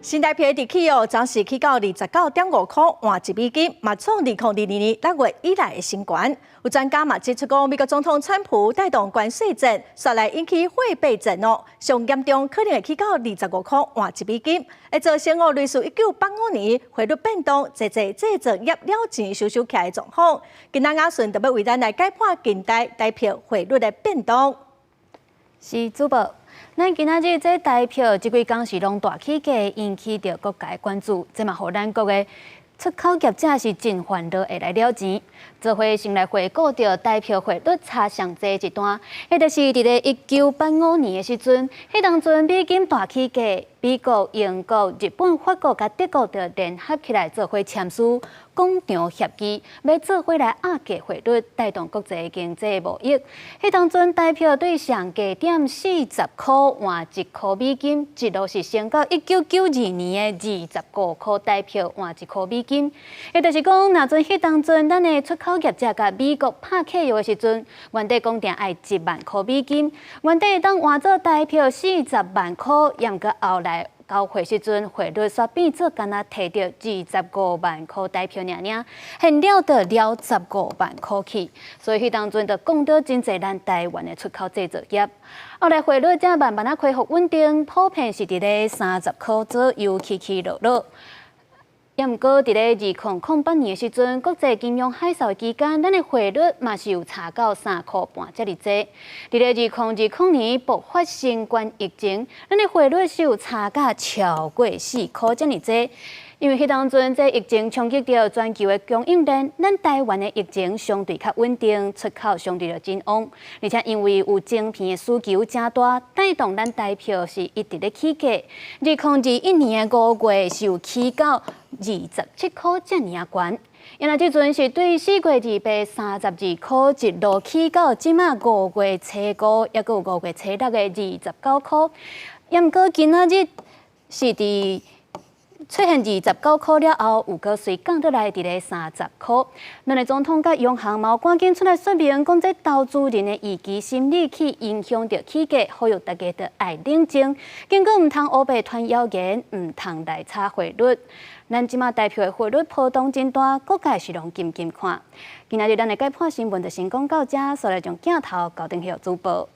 新台幣的起哦，昨時起到29.5箍換1美金，嘛創2022年6月以來的新高。有專家嘛指出講，美國總統川普帶動關稅戰，煞來引起貨幣戰哦，上嚴重可能會起到25箍換1美金，會造成哦類似1985年匯率變動，濟濟製造業了錢收收起來的狀況。今仔亞順特欲為咱來解判近代台幣匯率的變動。是主播。咱今仔日這台票這幾工是攏大起價，引起著各界關注，這嘛予咱國的出口業者是真煩惱，會來了錢。做伙先來回顧著台票匯率差上濟一段，彼就是佇咧1985年的時陣，彼當陣美金大起價，美國、英國、日本、法國佮德國就聯合起來做伙簽署廣場協議，欲做伙來壓低匯率，帶動國際經濟貿易。彼當陣台票對上低點40箍換1箍美金，一路是升到1992年的25箍台票換一箍美金。也就是講，若陣彼當陣咱的出口業者佮美國拍契約的時陣，原底講定愛1萬箍美金，原底會當換做台票40萬箍，毋過後來交匯時陣匯率煞變做干焦提著25萬箍台票爾爾，現了就了十五萬箍去，所以彼當陣就講著真濟咱台灣的出口製造業。後來匯率才慢慢仔恢復穩定，普遍是佇咧30箍左右起起落落。也毋過，佇咧2008年的時陣，國際金融海嘯期間，咱的匯率嘛是有差到3箍半遮爾濟。佇咧2020年爆發新冠疫情，咱的匯率是有差甲超過4箍遮爾濟。因為彼當陣這疫情衝擊著全球的供應鏈，咱台灣的疫情相對較穩定，出口相對就真旺。而且因為有晶片的需求誠大，帶動咱台票是一直咧起價。2021年5月是有起到27箍遮爾仔懸。因為這陣是對4月2832箍一路起到這馬5月初5，抑閣有5月初6的29箍。也毋過今仔日是佇出現29箍了後，又閣隨降落來佇咧30箍。咱的總統佮央行嘛趕緊出來說明，講這投資人的預期心理去影響著起價，呼籲大家著愛冷靜，警告毋通烏白傳謠言，毋通來炒匯率。咱這馬台票的匯率波動真大，各界是攏緊緊看。今仔日咱的解判新聞就先講到這，煞來將鏡頭交轉予主播。